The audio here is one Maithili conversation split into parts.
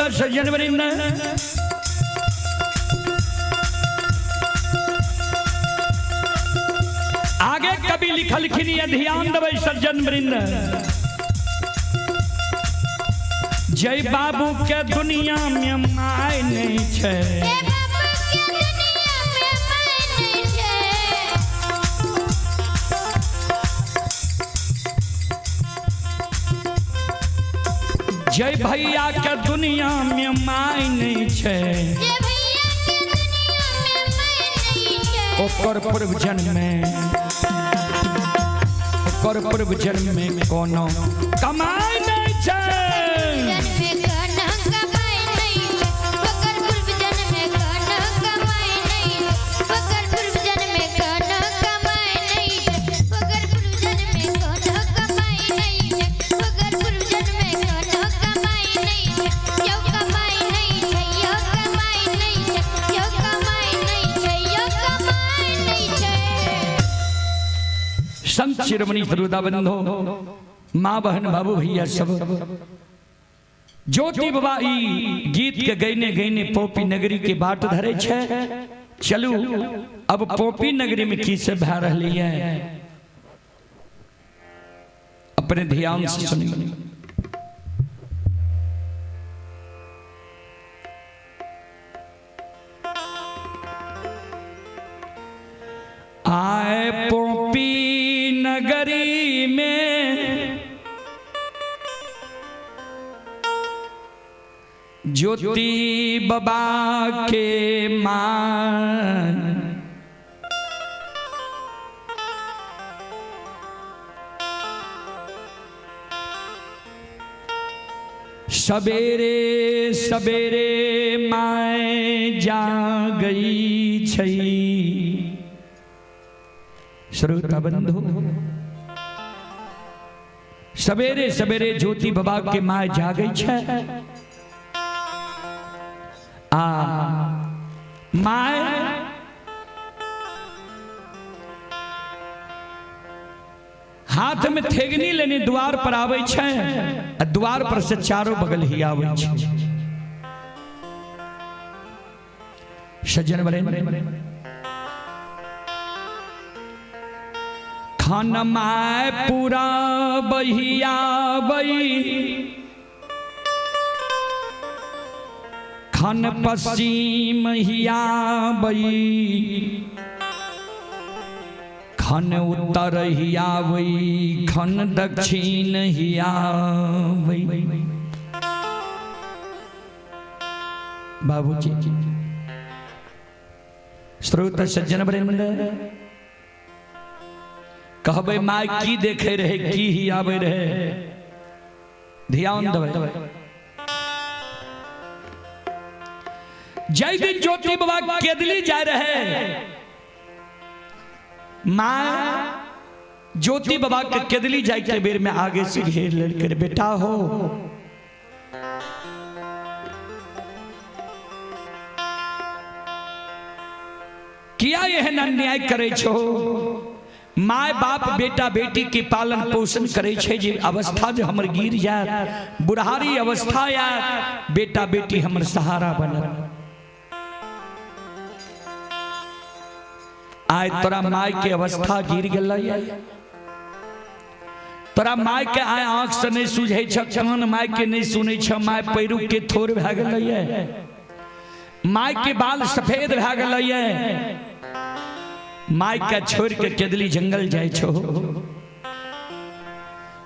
श्रोता सज्जन वृंद, आगे कवि लिखलखिन ये ध्यान देबै सज्जन वृंद। जय बाबू के दुनिया में my नहीं छै, जे बाबू के दुनिया में my नहीं छै। जय भैया के दुनिया में my नहीं छै, जे भैया के दुनिया में my नहीं छै। ओकर पूर्व जन्म में, ओकर पूर्व जन्म में कोनो कमाई नहीं छै। जन्म में कोनो कमाई नहीं छै, ओकर पूर्व जन्म में कोनो कमाई नहीं छै, ओकर पूर्व जन्म में कोनो कमाई नहीं छै, ओकर पूर्व जन्म में कोनो कमाई नहीं छै, ओकर पूर्व जन्म में कोनो कमाई नहीं छै, यौ कमाई नहीं छै, यौ कमाई नहीं छै, यौ कमाई नहीं छै, यौ कमाई नहीं छै। संत शिरोमणि श्रोता बंधो, माँ बहन बाबू भैया सब, ज्योति बाबा ई गीत के गैने गैने पोपी नगरी के बाट धरे छै। चलू अब पोपी नगरी में की सब भए रहली है, अपने ध्यान से सुनी। आए पोपी नगरी में ज्योति बाबा के मान, सवेरे सवेरे my जा गई छई। श्रोता बंधु, सवेरे सवेरे ज्योति बाबा के my जागै छै आ my हाथ में थेगनी लेने द्वार पर आबै छै आ द्वार पर से चारो बगल ही आबै छै। सज्जन बने खान my पूरा बहिया बई, खन पश्चिम हिया बई, खन उत्तर हियावई, खन दक्षिण हियावई। बाबूजी श्रोत सज्जन वृंद, कहबै my की देखे रहे की ही आवे रहे, ध्यान देबै। जय दिन ज्योति बाबा केदली जाय रहे, माँ ज्योति बाबा के केदली जाय के बेर में आगे से घेर लेलकै, बेटा हो किया एहन अन्याय करे छो? My बाप बेटा बेटी के पालन पोषण करे छे, जे अवस्था जे हमर गिर जात, बुढ़ारी अवस्था आयत, बेटा बेटी हमर सहारा बनत। आय तोरा my के अवस्था गिर गेलै, तोरा my के आय आंख से नहीं सूझै छ, कान my के नहीं सुनै छ, my पैरू के थोर भए गेलै, my के बाल सफेद भए गेलै, my के छोड़ के केदली जंगल जाइ छो।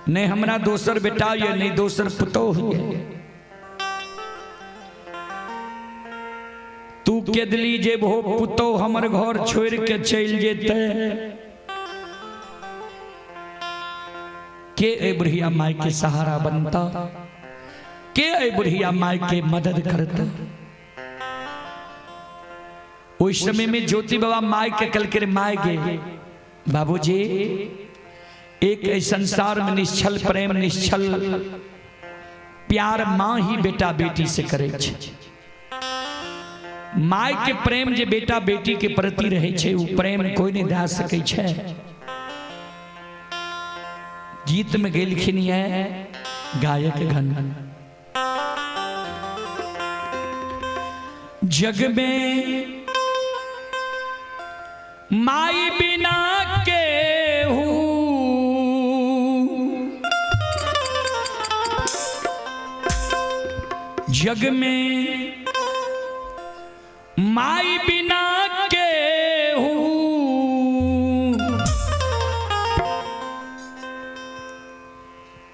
नहीं हमरा दोसर बेटा ये, नहीं दोसर पुतोह ये, तू केदली जेबहो पुतोह हमर घर छोड़ के चलि जेतै, के ए बुढ़िया माय के सहारा बनता, के ए बुढ़िया माय के मदद करता? उस समय में ज्योति बाबा my के कल के my गे बाबूजी, एक संसार में निश्चल प्रेम निश्चल प्यार माँ ही बेटा बेटी से करे छे। My के प्रेम जे बेटा बेटी के प्रति रहे छे, उ प्रेम कोई नहीं दे सके छे। गीत में गेलखिन ये गायक गण। जग में माई बिना केहू, जग में माई बिना केहू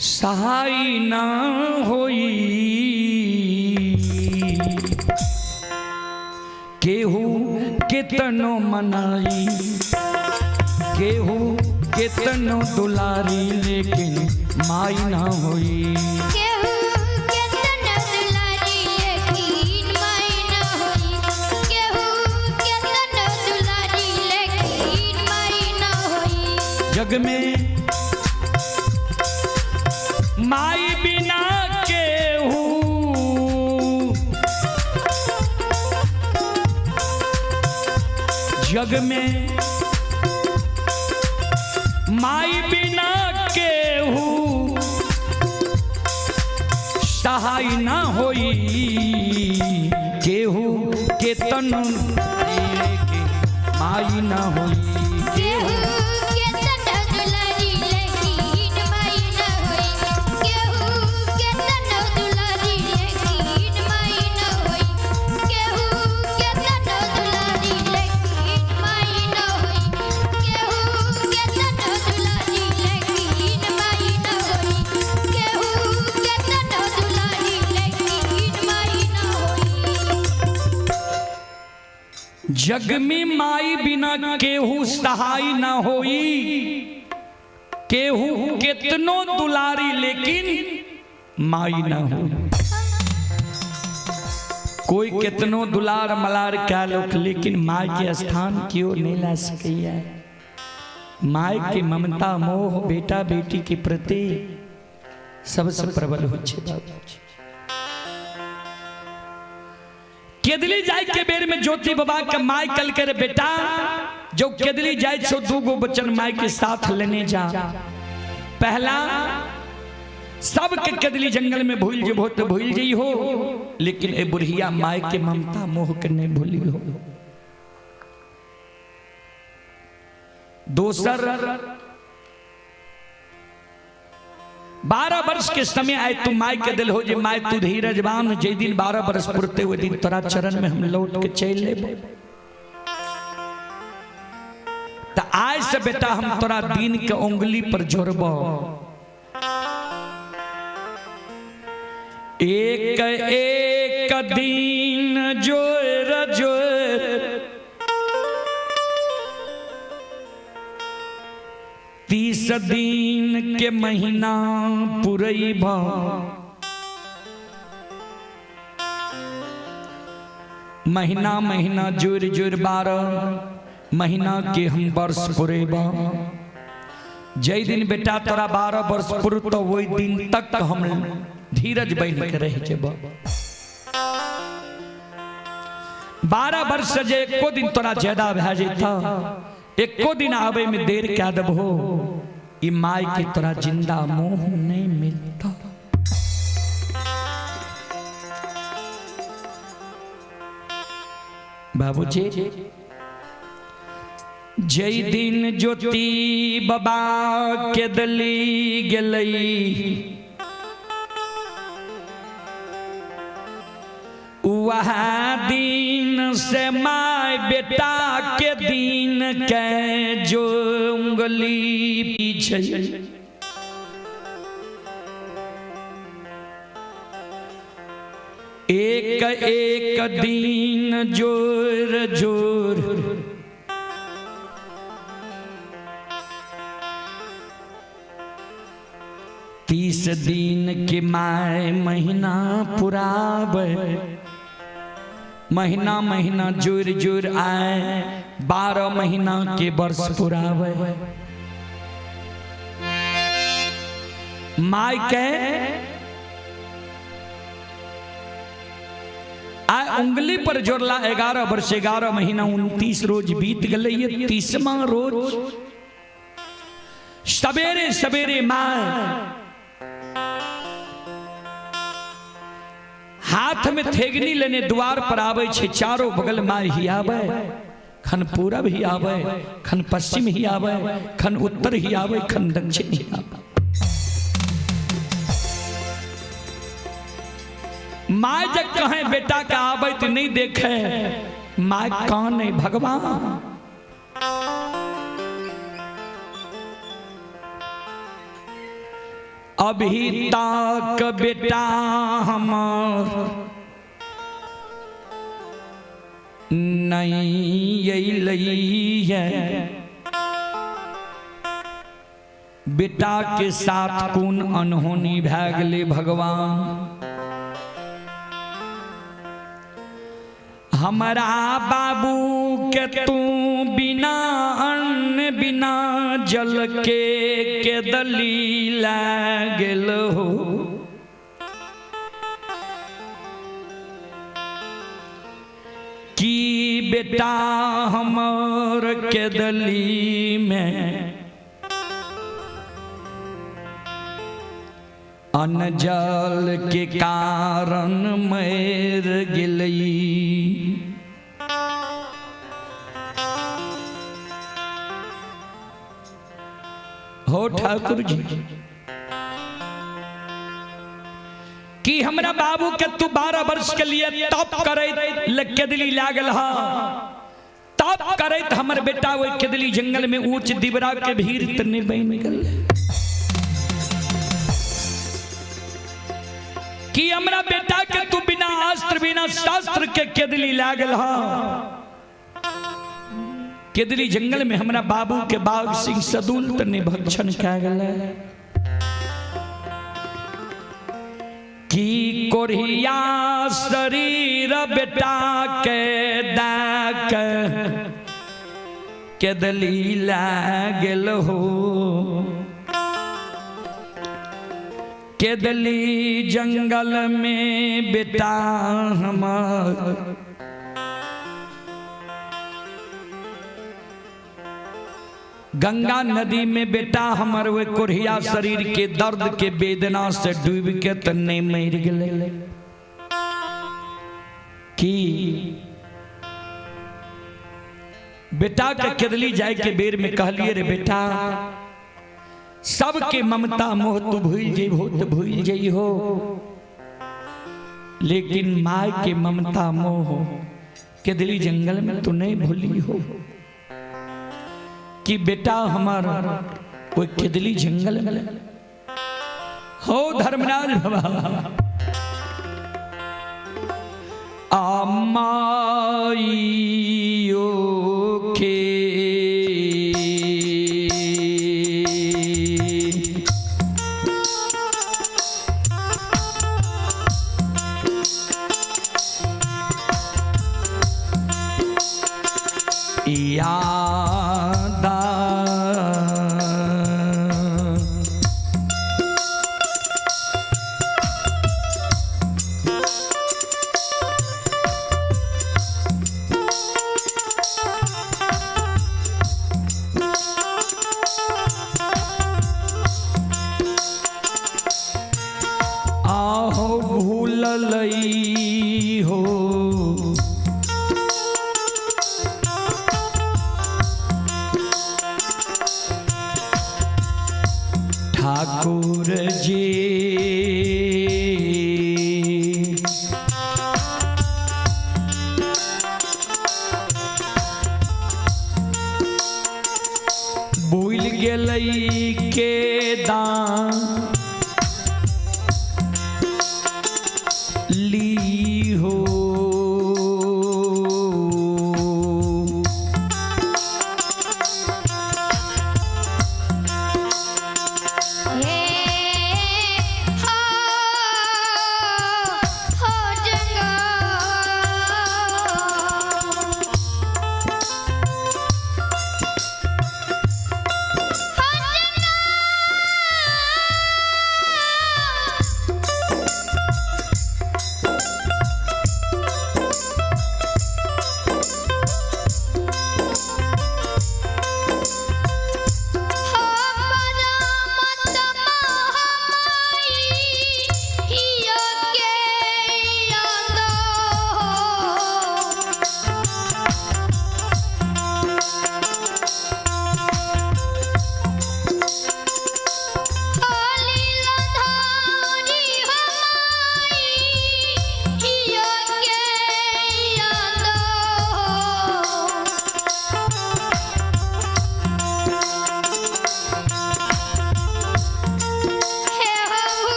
सहाय ना होई, केहू केतनो मनाई, केहू केतनो दुलारी, लेकिन माई ना होई। केहू केतनो दुलारी लेकिन माई ना होई। केहू केतनो दुलारी लेकिन माई ना होई। जग में माई बिना केहू, जग में माई बिना केहू सहाय ना होई, केहू केतन लेके माई ना होई। केहू केतनो दुलारी लेकिन माई ना होई। केहू केतनो दुलारी लेकिन माई ना होई। केहू केतनो दुलारी लेकिन माई ना होई। केहू केतनो दुलारी लेकिन माई ना होई। केहू केतनो दुलारी लेकिन माई ना होई। जग में माई बिना केहू सहाय ना होई, केहू केतनो दुलारी लेकिन माई ना होई। कोई केतनो दुलार मलार क्या लोग, लेकिन माई के स्थान क्यों नहीं ला सकैया। माई के ममता मोह बेटा बेटी के प्रति सबसे प्रबल हो छे बाबूजी। केदली जाय के बेर में ज्योति बाबा के माई कल करे, बेटा जो केदली जाय छो दूगो बचन माई के साथ लेने जा। पहला, सबके केदली जंगल में भूल जेबो तो भूल जई हो, लेकिन ए बुढ़िया माई के ममता मोह के नहीं भूली हो। दोसर, 12 वर्ष के समय आए तू माई के दिल हो जे माई तू धीरज बांध, जे दिन 12 वर्ष पुरते हुए दिन तोरा चरण में हम लौट के चल लेबो। त आज से बेटा हम तोरा दिन के उंगली पर जोड़बो। एक एक दिन जोर जोर 30 दिन के महीना पुरैबा, महीना महीना जोर जोर 12 महीना के हम वर्ष पुरेबा। जय दिन बेटा तोरा 12 वर्ष पुरतो वही दिन तक हम धीरज बन के रह जेबा। 12 वर्ष जे एको दिन तोरा ज्यादा भए जेता, एको दिन आवे में देर क्या देबहो, ई माई के तोरा जिंदा मोह नहीं मिलता। बाबूजी जय दिन ज्योति बाबा के दली गेलई, वह दिन से my बेटा के दिन के जो उंगली पीछे एक एक दिन जोर जोर 30 दिन के my महीना पुरावे, महीना महीना जोर जोर आए 12 महीना के वर्ष पुरावे। My के आए उंगली पर जोड़ला 11 वर्ष 11 महीना 29 रोज बीत गए। ये 30वां रोज सवेरे सवेरे my हाथ हाथ में थेगनी लेने द्वार पर आवे छे, चारों बगल my ही आवे, खन पूरब ही आवे, खन पश्चिम ही आवे, खन उत्तर ही आवे, खन दक्षिण ही आवे। My जब कहें बेटा का आवे तो नहीं देखे, my कौन है भगवान। अभी तक बेटा हमार नहीं अइलै है, बेटा के साथ कोन अनहोनी भए गेलै भगवान। हमारा बाबू के तू बिना अन्न बिना जल के दली लागल हो। की बेटा हमर के दली में अन्न जल के कारण मर गेलै। हो ठाकुर जी कि हमरा बाबू के तू 12 वर्ष के लिए तप करे केदली लागल हा, तप करैत हमर बेटा ओहि केदली जंगल में ऊंच दिबरा के भीड़ त नहीं बन गेल। कि हमरा बेटा के तू बिना अस्त्र बिना शस्त्र के केदली लागल हा, केदली जंगल में हमरा बाबू के बाघ सिंह सदुल त नहीं भक्षण कए गेलै। की कोरिया शरीर बेटा के दाक केदली लागल हो, केदली जंगल में बेटा हमार गंगा नदी में बेटा हमर वे कोरिया शरीर के दर्द के वेदना से डूब के त नहीं मर गेलै। कि बेटा के केदली जाए के बेर में कहलिए रे बेटा सबके ममता मोह तू भूल जइबो तो भूल जइहो, लेकिन माय के ममता मोह केदली जंगल में तू नहीं भूली हो। कि बेटा हमार वो केदली जंगल में हो धर्मराज बाबा अमाइयो के यादा आहो भूललई हो ठाकुर जी भूल गेलै के दान ली हो। हे हो हो जंगा हो जंगा।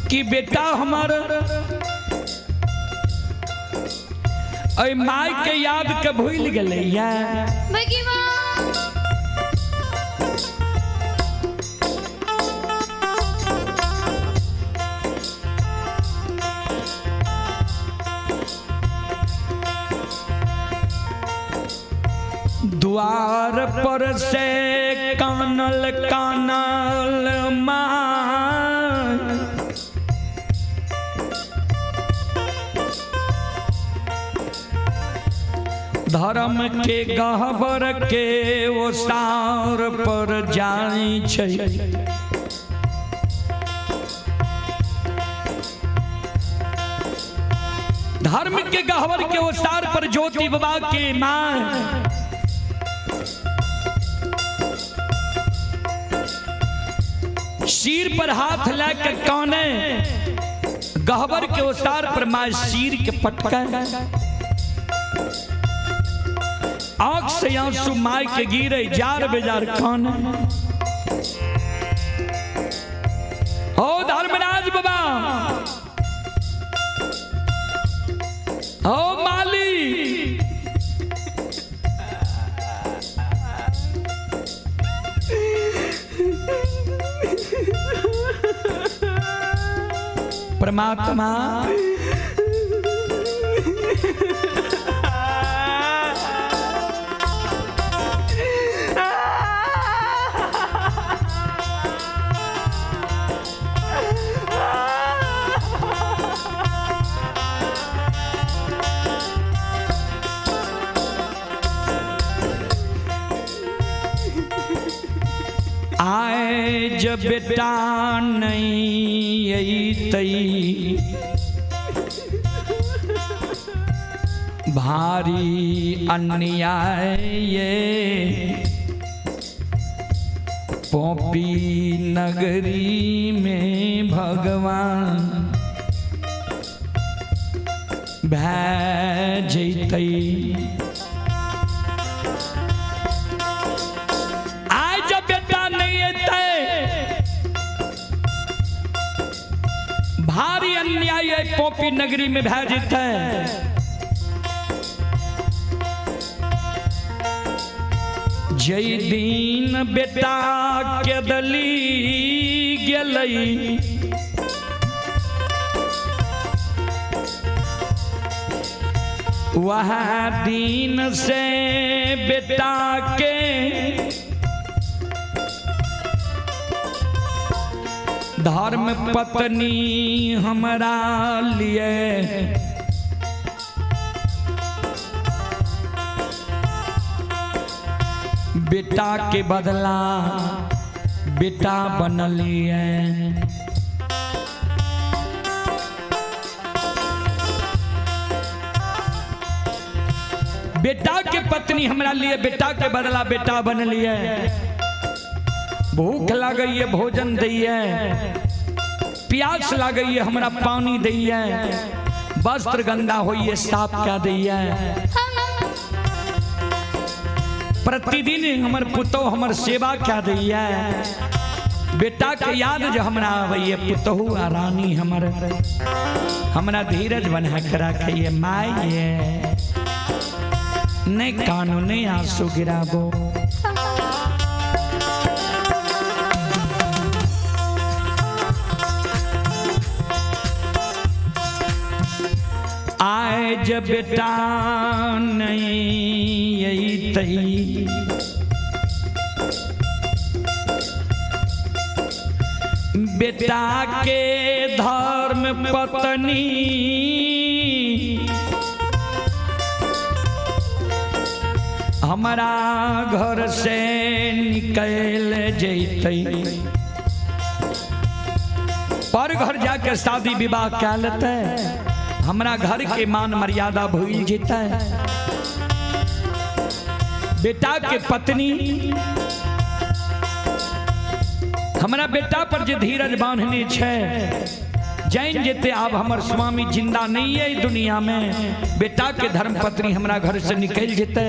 कि बेटा हमर एहि माय के याद के भूल गेलैया। भगवान। द्वार पर से कानल कानल माय, धर्म के गहबर के ओसार पर जाइ छै। धर्म के गहबर के ओसार पर ज्योति बाबा के माय सिर पर हाथ लैके काने, गहबर के ओसार पर माय सिर के पटका, आंख से आंसू माय के गिरे, जार बेजार काने। ओ धर्मराज बाबा, ओ माली, परमात्मा आए जब बेटा नहीं अइतई, भारी अन्याय ये पोपी नगरी में भगवान भै जैतई। आइ जब बेटा नहीं एतै, भारी अन्याय एहि पोपी नगरी में भए जेतै। जै दिन बेटा केदली गेलै, वह दिन से बेटा के धर्म पत्नी हमरा लिए बेटा के बदला बेटा बनलिए। बेटा के पत्नी हमरा लिए बेटा के बदला बेटा बनलिए। भूख लागैए भोजन दैए, प्यास लागैए हमरा पानी दैए, वस्त्र गंदा होइए साफ कऽ दैए। प्रतिदिन हमर पुतोह हमर सेवा कऽ दैए। बेटा के याद जो हमरा आबैए, पुतोहु आ रानी हमर हमरा धीरज बना के रखैए। माय ये नहीं कानो नहीं आंसू गिराबो। आए जब बेटा नहीं अइतई, बेटा के धर्म पत्नी हमारा घर से निकल जैतई। पर घर जाके शादी विवाह कए लेतै, हमरा घर के मान मर्यादा भूल जेतै। बेटा के पत्नी हमरा बेटा पर जे धीरज बांधने छै, जान जेते आब हमर स्वामी जिंदा नहीं है दुनिया में, बेटा के धर्म पत्नी हमरा घर से निकल जेते,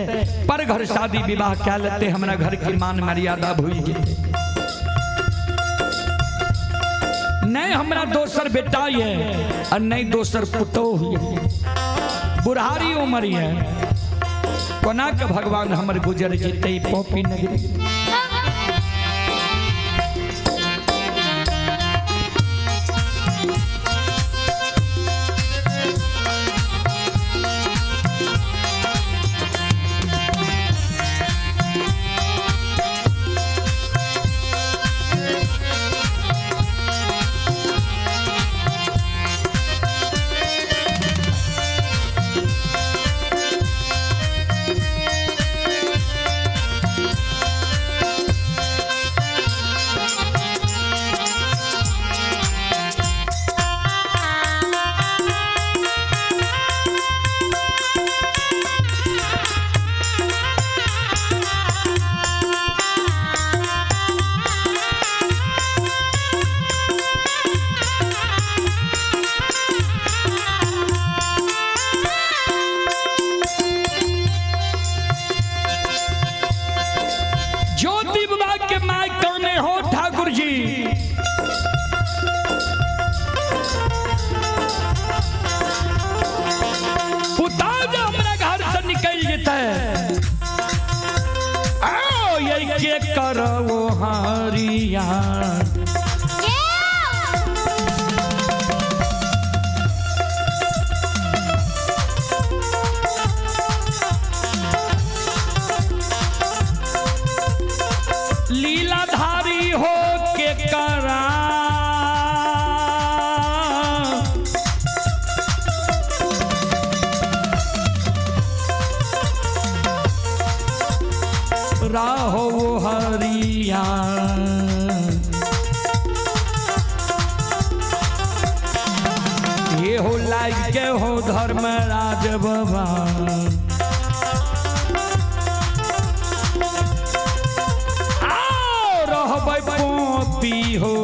पर घर शादी विवाह कए लेते, हमरा घर के मान मर्यादा भूल जेते। नहीं नहीं हमरा दोसर बेटा ये और नहीं दोसर पुतोह ये, बुढ़ारी उम्र ये, कोना के भगवान हमर गुजर जेतै पॉपी नगरी। ज्योति बाबा के my काने हो ठाकुर जी, पुता जो हमरा घर से निकल जेतै, आओ ये के करो हरिया। लीलाधारी हो के करा राहो हरिया। ये हो लाग के हो धर्मराज बाबा, आओ रहबै पोपी हो।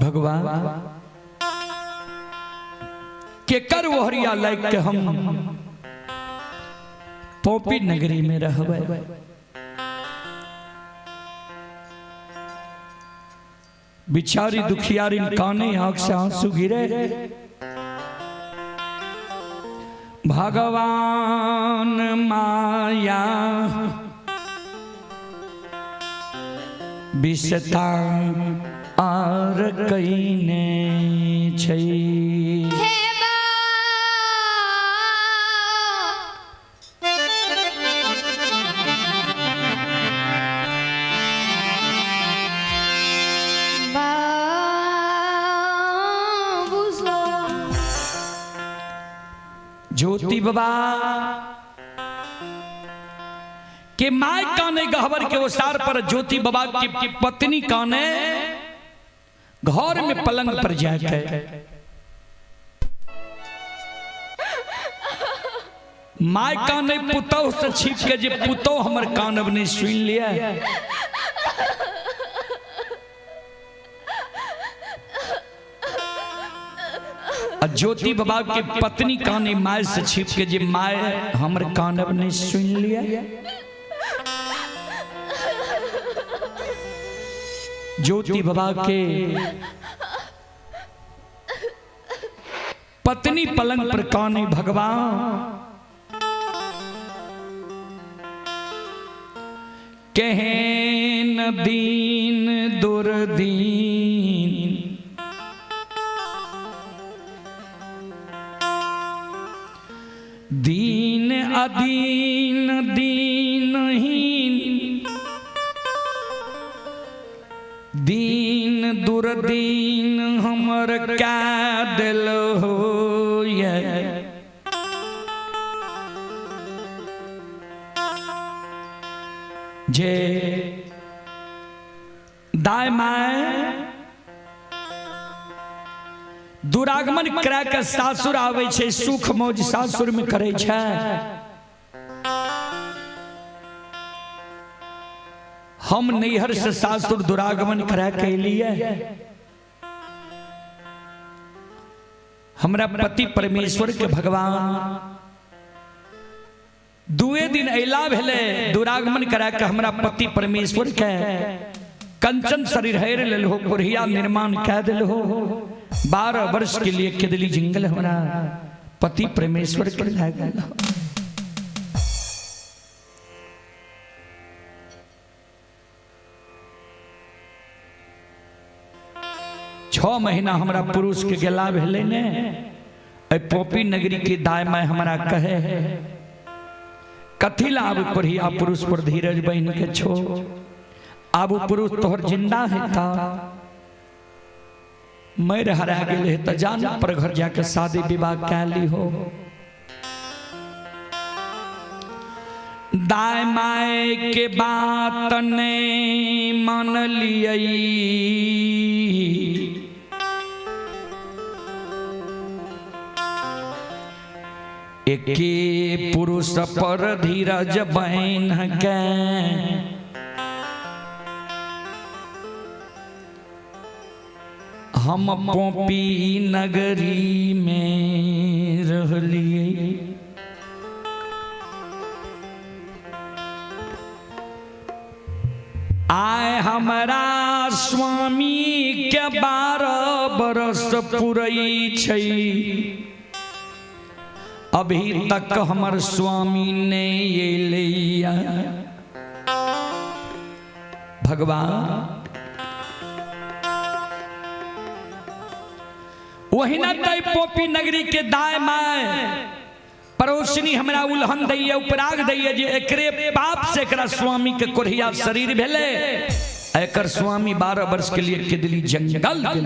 भगवान के कर वो हरिया लाइक के हम पोपी नगरी में रहबै। बिचारी दुखियारी काने आंख से आंसू गिरे। भगवान माया बिसता आर कईने छै। ज्योति बाबा के my काने गहबर के ओसार पर ज्योति बाबा की पत्नी काने घर में पलंग पर जाके my कान पुतोह से छिप के जे पुतोह हमर कान अब नहीं सुन लिया। आ ज्योति बाबा के पत्नी काने my से छिप के जे my हमर कान अब नहीं सुन लिया। ज्योति बाबा के पत्नी पलंग पर काने भगवान केहन दीन दुर्दीन दीन अदीन दीनहीन दीन दुर्दीन हमर कै दिल होय। जे दाय my दुरागमन करा के सासुर आवे छै, सुख मौज सासुर में करे छै। हम नैहर से सासुर दुरागमन करा के लिए हमरा पति परमेश्वर के भगवान दुए दिन अला भेले दुरागमन करा के हमरा पति परमेश्वर के कंचन शरीर हेर लेल हो, पुरहिया निर्माण कह दिल हो। 12 वर्ष के लिए केदली जंगल हमरा पति परमेश्वर के लए गेल हो। छह महीना हमरा पुरुष के गेला भेले ने पोपी नगरी के दाय my हमरा कहे कथी ला आब कोढ़िया पुरुष पर धीरज बहन के छो, आब पुरुष तोहर जिंदा है ता मर हरा गेल है त जान पर घर जाके शादी विवाह कै ली हो। दाय my के बात ने मान लियई एके पुरुष पर धीरज बहन के हम पोपी नगरी में रहलिए। आए हमारा स्वामी के 12 बरस पुरई छै, अभी तक हमर स्वामी ने अयलैया। भगवान वही ना तय पोपी नगरी के दाय my पड़ोसनी हमरा उल्हन दैया उपराग दैया जे एकरे पाप से एकरा स्वामी के कोढ़िया शरीर भेले, एकर स्वामी 12 वर्ष के लिए केदली जंगल गेल।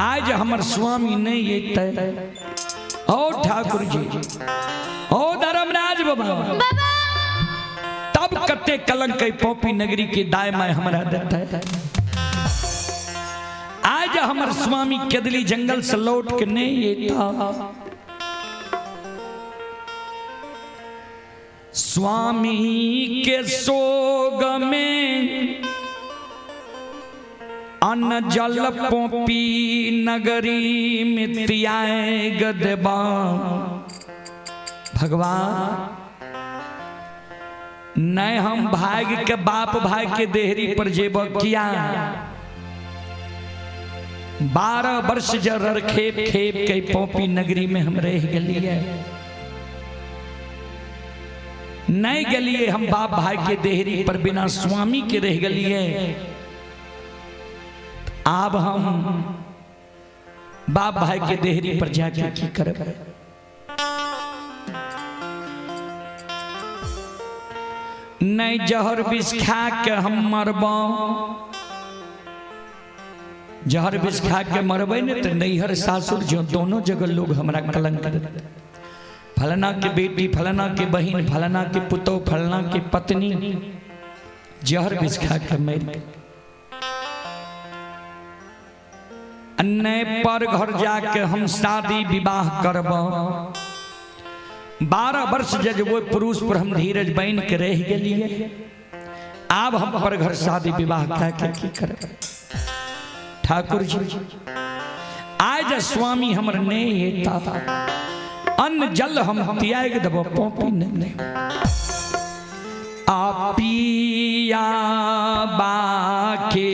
आज हमर स्वामी नहीं अयतै। ओ ठाकुर जी, ओ धर्मराज बाबा, तब कते कलंक पोपी नगरी के दाय my हमरा देतै। आज हमर स्वामी केदली जंगल से लौट के नहीं अयता। स्वामी के सोग में अन्न जल पोपी नगरी में त्याग गदबा। भगवान नहीं हम भाग के बाप भाई के देहरी पर जेब किया। 12 वर्ष जर खेप खेप के पोपी नगरी में हम रह गलिए, नहीं गलिए हम बाप भाई के देहरी पर बिना स्वामी के रह गलिए। अब हम बाप भाई के देहरी पर जाके की करब। नहीं जहर विष खा के हम मरब, जहर विष खा के मरबै ने तो नैहर सासुर जो दोनों जगह लोग हमरा कलंक देते। फलना के बेटी, फलना के बहन, फलना के पुतोह, फलना के पत्नी जहर विष खा के मरि गेल। नहि पर घर जाके हम शादी विवाह करब। 12 वर्ष जज वो पुरुष पर हम धीरज बन के रह गेलिए, आब हम पर घर शादी विवाह कह के की करब। ठाकुर जी आज स्वामी हमर नहीं एता, अन्न जल हम त्याग देब, पॉपी नहीं। आ पिया बाके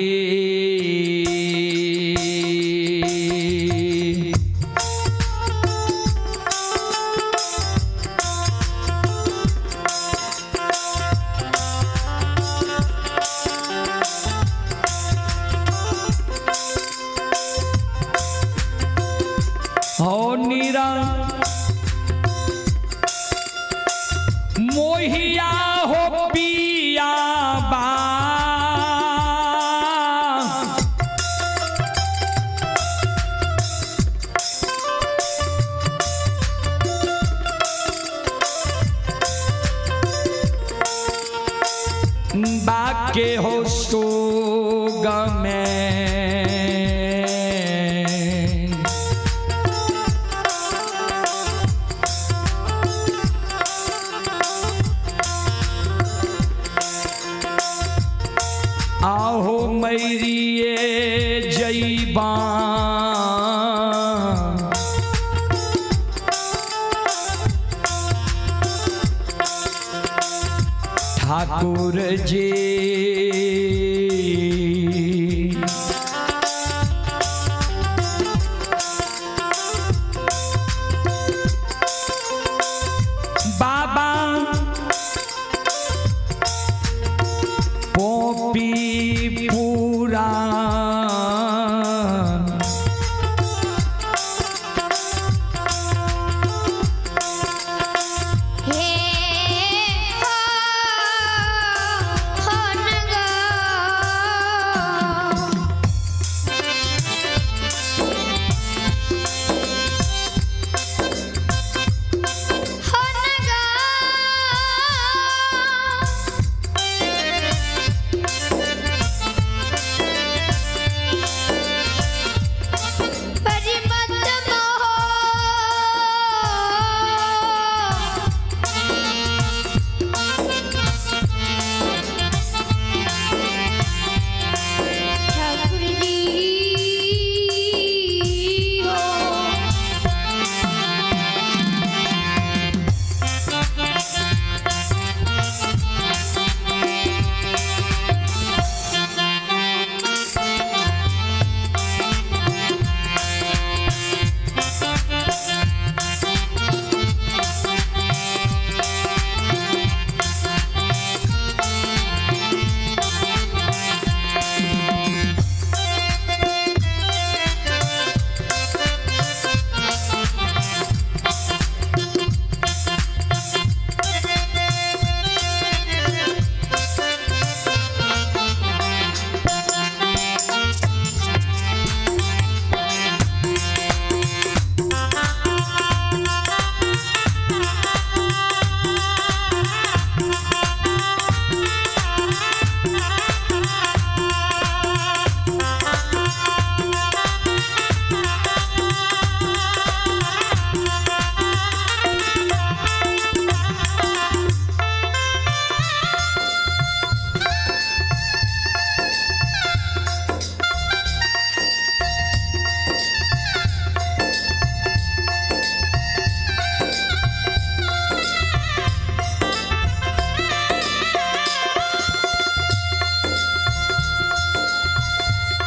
हो नीरा मोहिया हो पिया बा बाके हो सोग में आहो मैरिये जईबा ठाकुर जी बाबा पोपी पूरा हे हो हो नगा हो नगा परिमत मोह ठाकुर जी हो।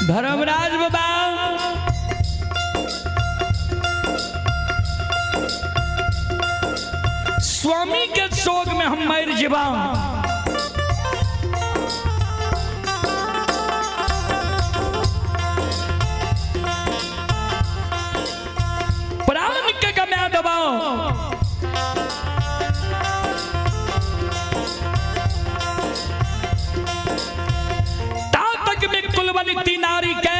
धर्मराज बाबा स्वामी के शोक में हम मर जेबा। प्राण के गमा देबा। ता तक में कुलवंती नारी के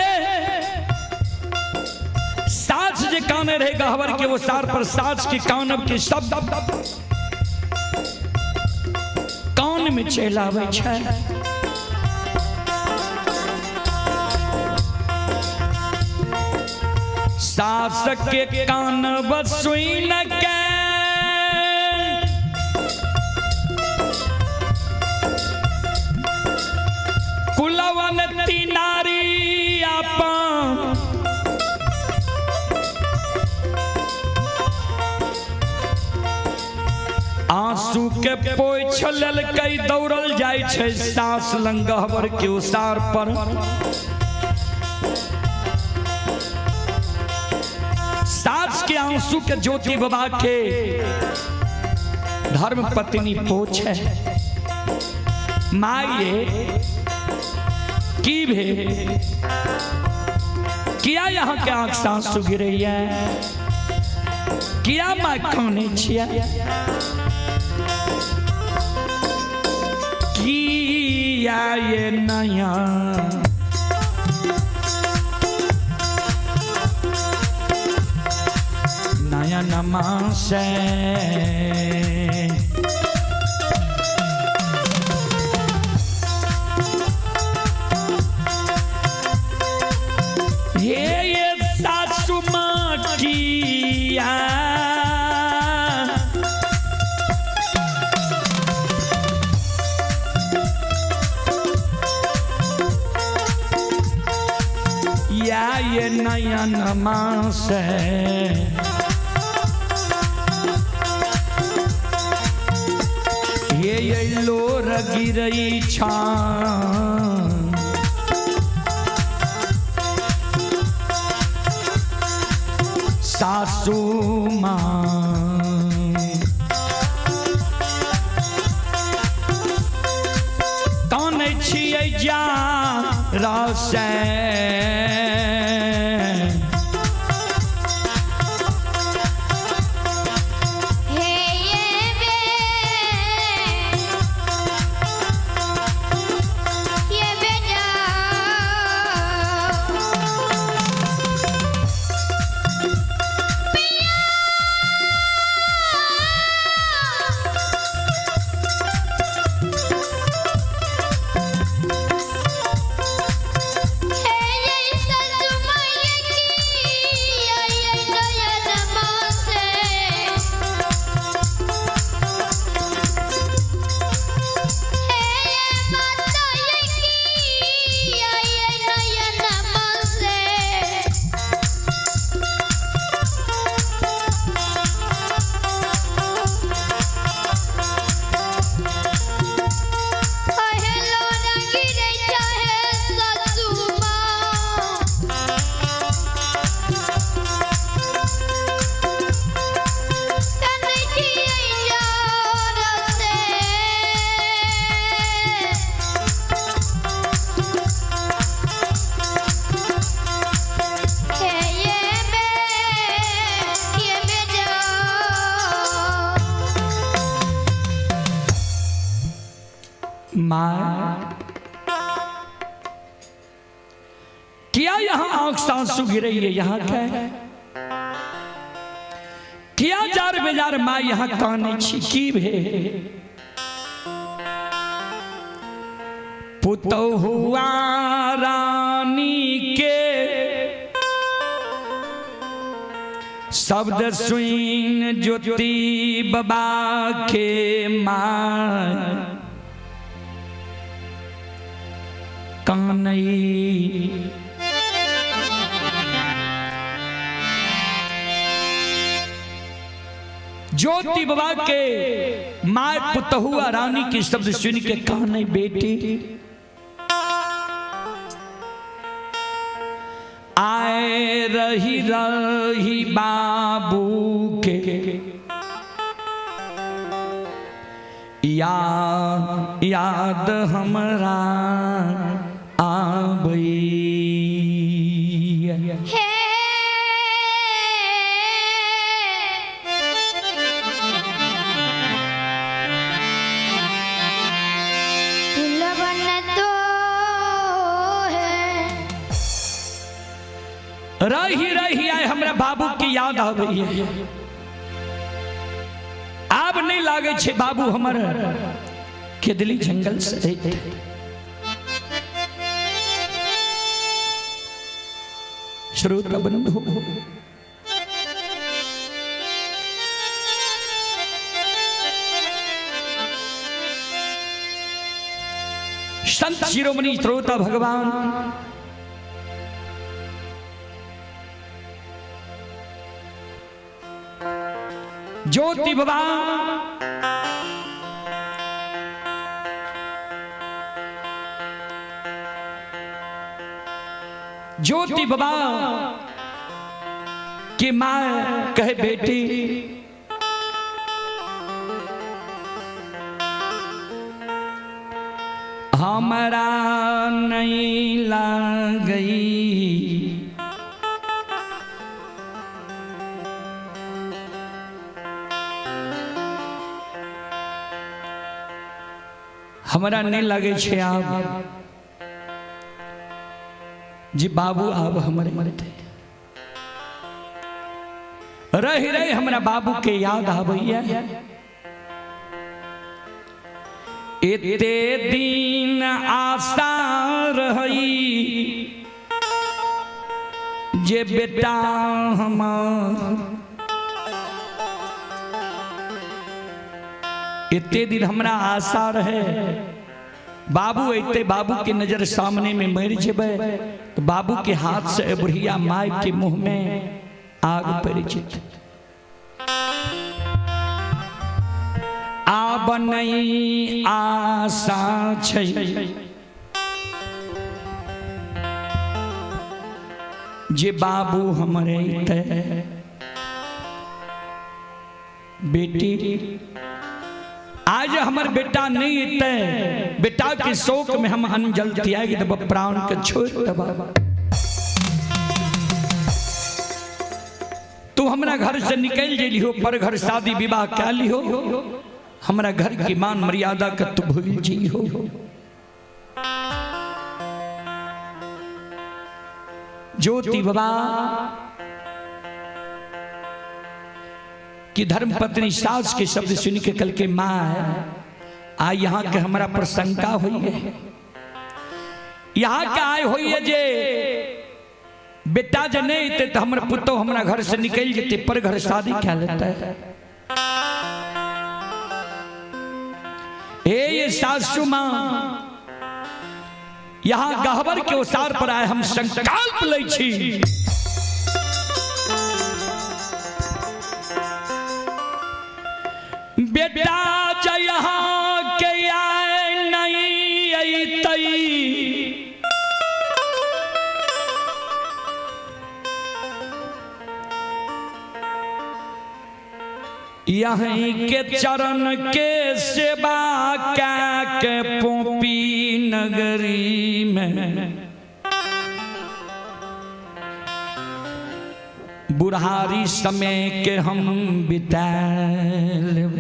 सास जे काने रहे गहवर के वो सार पर सास के कानब के शब्द कान में चलावे छै। सास के कान बसुइन के कुलवंती नारी आपन आंसू के पोछ लेलकै, दौड़ल जाइ छै सास लंग गहबर के उसार पर। सास के आंसू के ज्योति बाबा के धर्म पत्नी पोछे, माये की भे किया यहाँ के आंख सासू गिरैया, किया माँ काने छिया, किया ये नया नया नमा से ये सासु माँ किया या ये नयन माँ से ये लोर गिरई छान सासू माँ कानै छियै जा रसे हे ये बे ये बेटा हे ये सासु माया की ये नयन मासे हे माता की ये नयन मासे हे लोरा गिरे चाहे सासु माँ कनै छियै यार से हे ये बे ये बेटा माँ किया यहाँ आंख सासू गिरई है, यहाँ क्या है? किया जार बेजार माँ यहाँ कानै छी की भे पुतहुआ रानी के शब्द सुन ज्योति बाबा के माँ कानई ज्योति बाबा के माय पुतहुआ रानी के शब्द सुन के कानई, बेटी आए रही रही बाबू के या याद हमरा आबई। हे कुलवन तो है रही रही आए हमरा बाबू की याद आबै है। आब नहीं लागे छे बाबू हमर केदली जंगल से अइते। श्रोता बंधु, शिरोमणि श्रोता भगवान ज्योति बाबा ज्योति बाबा की मां कहे बेटी हमरा नहीं लागई हमरा नहीं लगे छे आब जी बाबू आब हमरे मरते रही रही हमरा बाबू के याद आबैया। एते दिन आशा रही जे बेटा हमार, एते दिन हमरा आशा रहे बाबू अते बाबू के नजर सामने में मर जेबै तो बाबू के हाथ से बुढ़िया माय के मुंह में आग पड़ जेतै। आब नहीं आशा छै जे बाबू हमरे अइतै। बेटी आज हमर बेटा नहीं अइतै, बेटा के शोक में हम अनजल त्याग देब, प्राण के छोड़ देब। तू हमरा घर से निकल जइलिहो, पर घर शादी विवाह कै लिहो, हमरा घर की मान मर्यादा के तू भूल जइहो। ज्योति बाबा कि धर्म पत्नी सास के शब्द सुन के कल के माँ आ यहाँ के हमरा पर शंका हुई है, यहाँ के आय हुई है जे बेटा जे नहीं अइतै तो हमर पुतोह हमरा घर से निकल जेतै, पर घर शादी कै लेतै। हे ये सासू माँ, यहाँ गहबर के ओसार पर आए हम संकल्प लै छी बेटा जे यहाँ के आए नहीं अइतै, यहीं के चरण के सेवा कै के पोपी नगरी में बुढ़ारी समय के हम बिता लेब।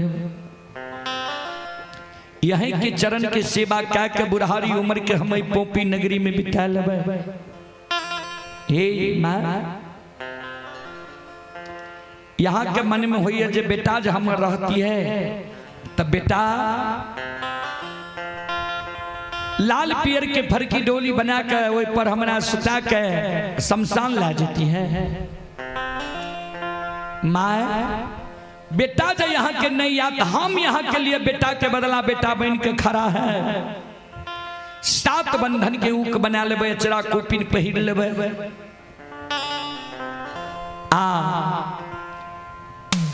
यहीं के चरण के सेवा कै के बुढ़ारी उम्र के हम पोपी नगरी में बिता लेबै। हे माँ, यहाँ के मन में होइए जे बेटा जे हमर रहती है तब बेटा लाल पियर के फरकी डोली बना के ओहि पर हमरा सुता के शमशान ला जेती है। माँ बेटा जो यहाँ के नहीं आता, हम यहाँ के लिए बेटा के बदला बेटा बन के खड़ा है। सात बंधन के ऊक बना लेबै, अचरा कोपिन पहिर लेबै, आ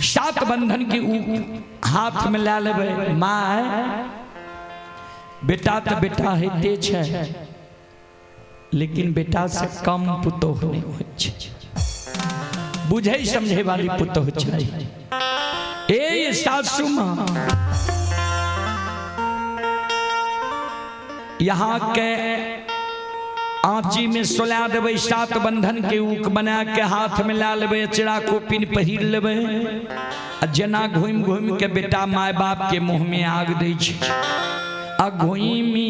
सात बंधन के ऊक हाथ में ला लेबै। माँ बेटा तो बेटा होते छै, लेकिन बेटा से कम पुतोह नहीं होइ छै, बुझै समझै वाली पुतोह चाही। ए सासू माँ, यहाँ के आँची में सुला देबै, सात बंधन के ऊक बना के हाथ में ला लेबै, अचरा कोपिन पहिर लेबै, आ जेना घूमि घूमि के बेटा my बाप के मुँह में आग दै छै, आ घूमि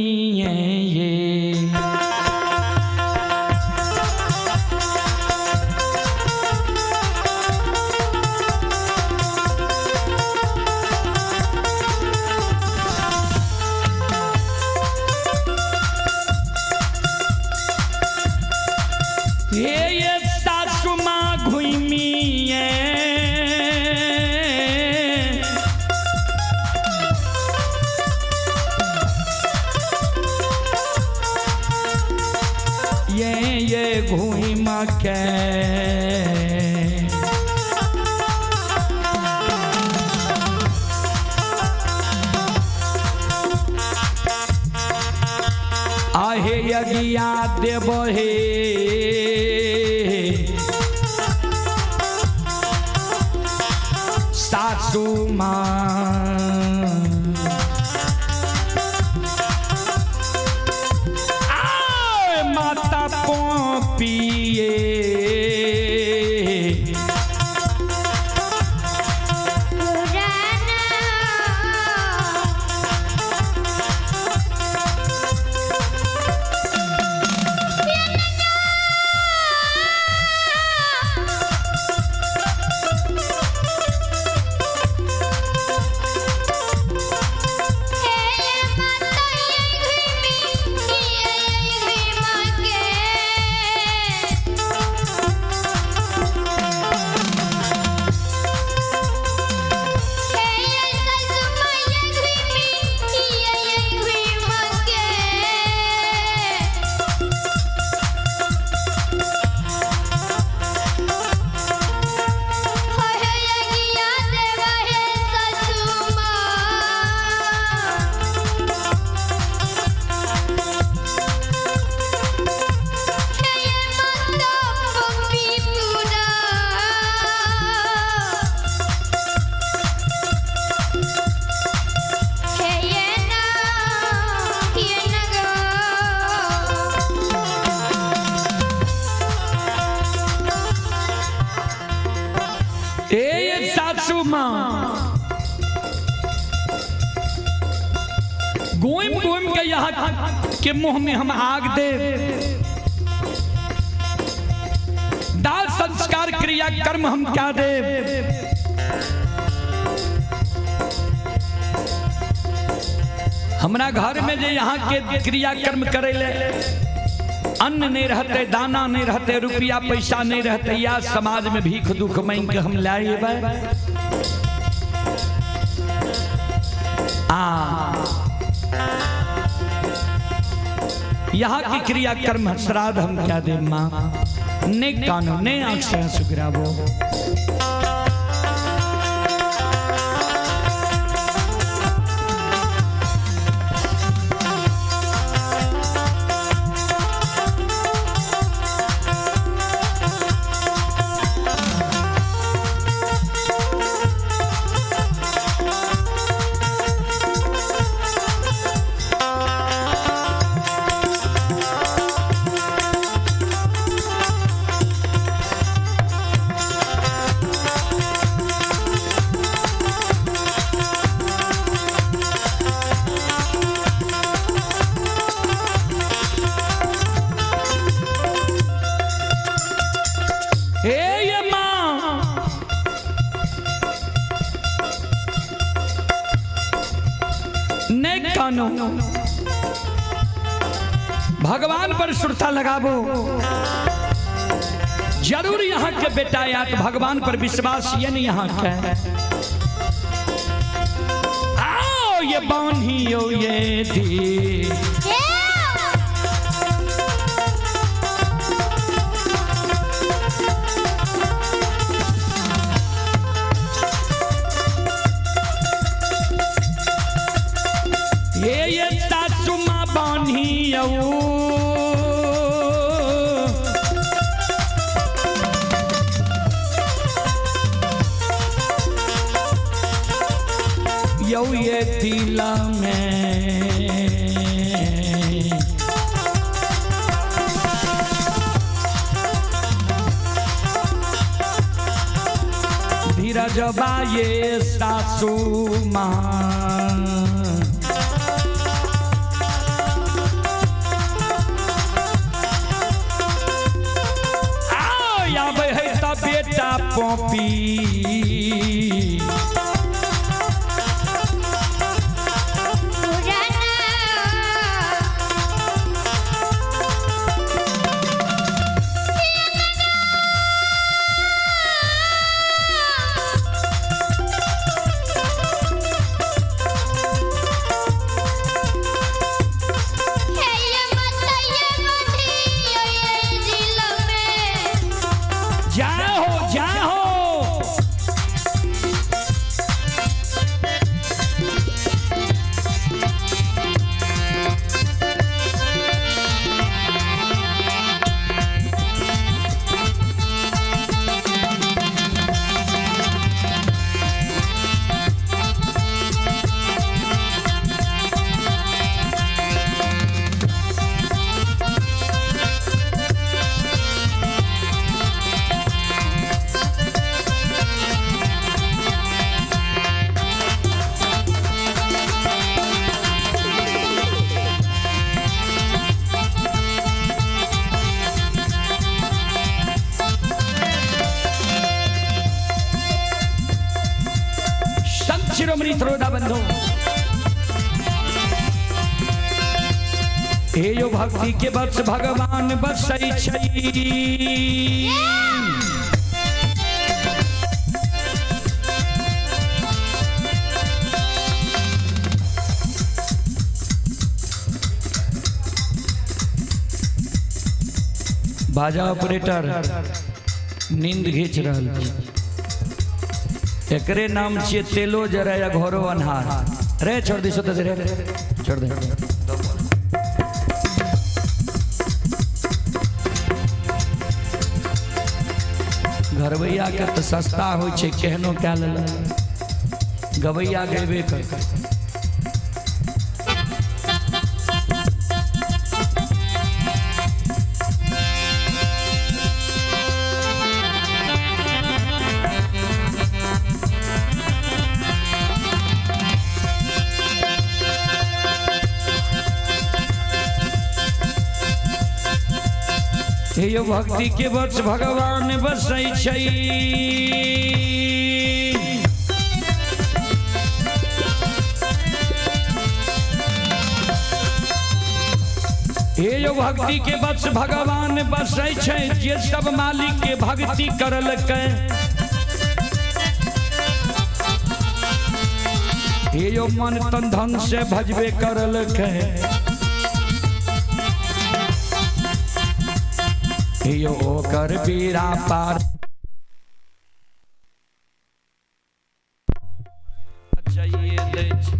ये ये सासू माँ घूमिए ये घूम के। आहे यज्ञा देव हे सासू माँ, आय माता पोपिए। पुराना हे माता ये घूमी ये घूमा के। हे सासू माँ ये घूमी ये घूमा के। हे यज्ञा देवा हे सासू माँ। हे माता पप्पी पूरा। हे ये ना ये ना गो। ए सासू माँ, घूम घूम के यहाँ के मुंह में हम आग दे। दाल संस्कार क्रिया कर्म हम क्या दे। हमरा घर में जे यहाँ के क्रिया कर्म करे ले अन्न नहीं रहते, दाना नहीं रहते, रुपया पैसा नहीं रहते, या समाज में भीख दुख मांग के हम लाए आ यहाँ की क्रिया कर्म श्राद्ध हम क्या दे माँ। ने कानो ने आंख से आंसू गिराबो। हे ये माँ, ने कानो भगवान पर सुरता लगाबो। जरूर यहाँ के बेटा आयत, भगवान पर विश्वास ये नहीं यहाँ के। आओ ये बान्हियो ये दी। ये सासू माँ बान्हियो। यौ ये दिला में धीरज बाये सासू माँ। आओ आबै है त बेटा पॉपी। पुराना हे ये माता ये माधी ये गौरी श्रोता बंधु। हे यो भक्ति के बस भगवान बसै छै। बाजा ऑपरेटर नींद घींच रहल छै। एकरे नाम छियै तेलो जरा या घरो अन्हार। रे छोड़ दी सोते रे, छोड़ दे। घरवैया के तो सस्ता होइ छै, केहनो कए लेलक, गवैया गेबे कर। हे यो भक्ति के बस भगवान बसै छै। हे यो भक्ति के बस भगवान बसै छै, जे सब मालिक के भक्ति करलकै। हे यो मन तन धन से भजबे करलकै। यो ओकर बीरा पार चाहिए दै छै।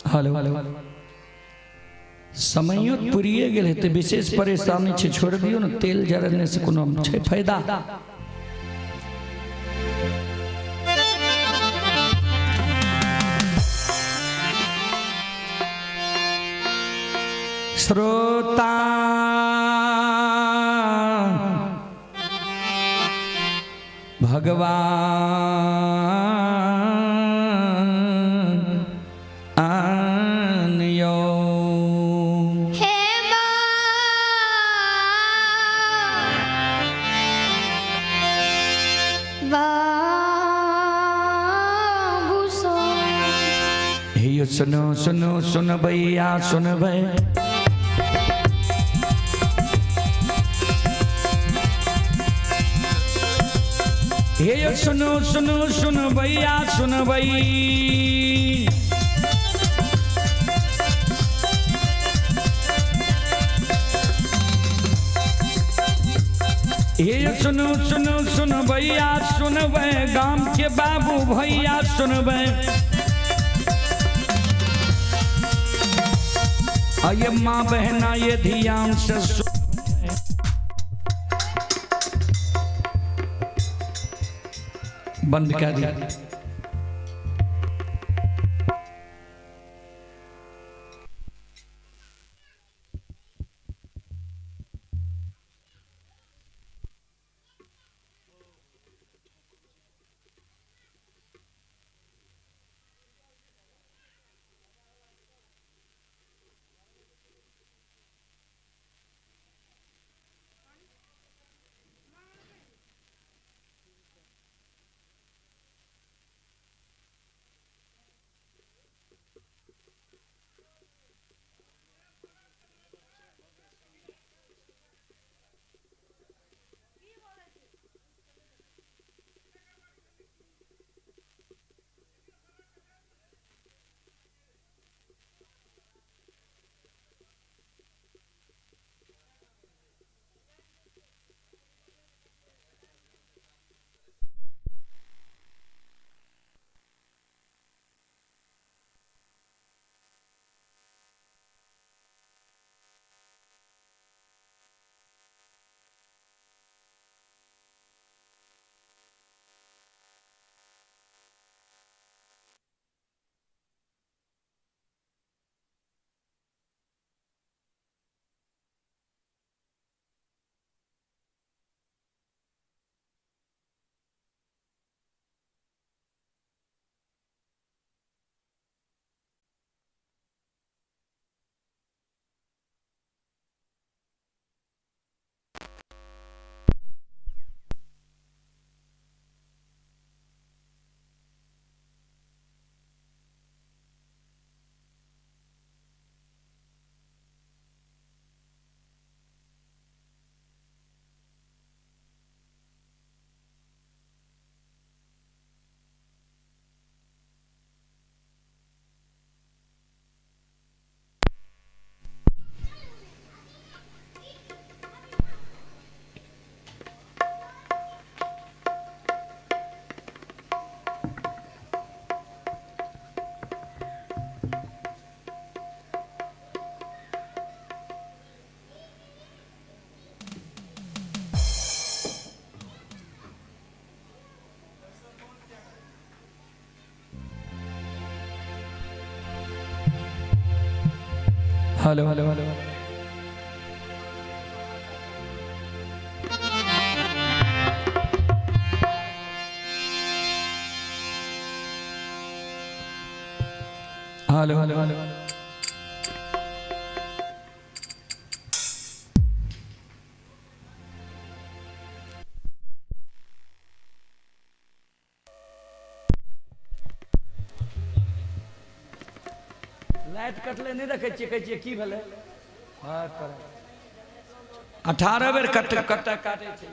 हेलो, समयो पुरिए गेल हेतै, विशेष परेशानी छै, छोड़ दियौ ने, तेल जरने से कोनो छै फायदा। श्रोता भगवान आन यो हे बाबू सो। हे यो सुनो सुनो सुनबैया सुनबै, हे यो सुनो सुनो सुनबैया सुनबै। हे यो सुनो सुनो सुनबैया सुनबै, गाम के बाबू भैया सुनबै। ये माँ बहना ये ध्यान से सुन। बंद कर दिया। Hello hello hello. Hello hello hello. Light कटले नहि देखै छियै, कहै छियै की भेलै? हँ, 18 बेर कट कट काटै छै।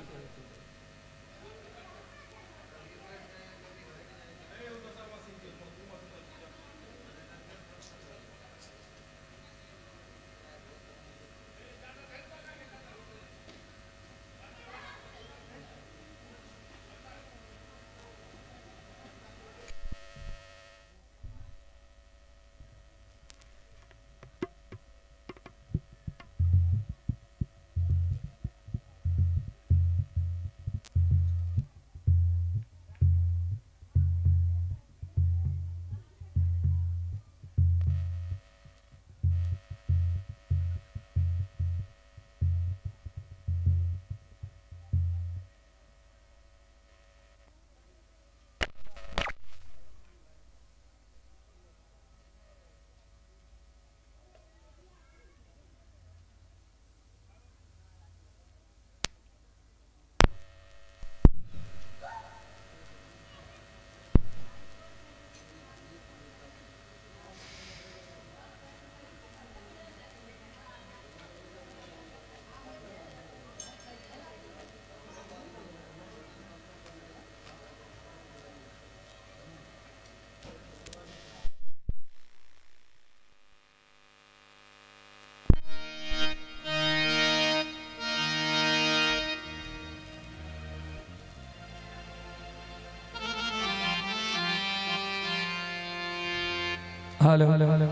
Hello hello hello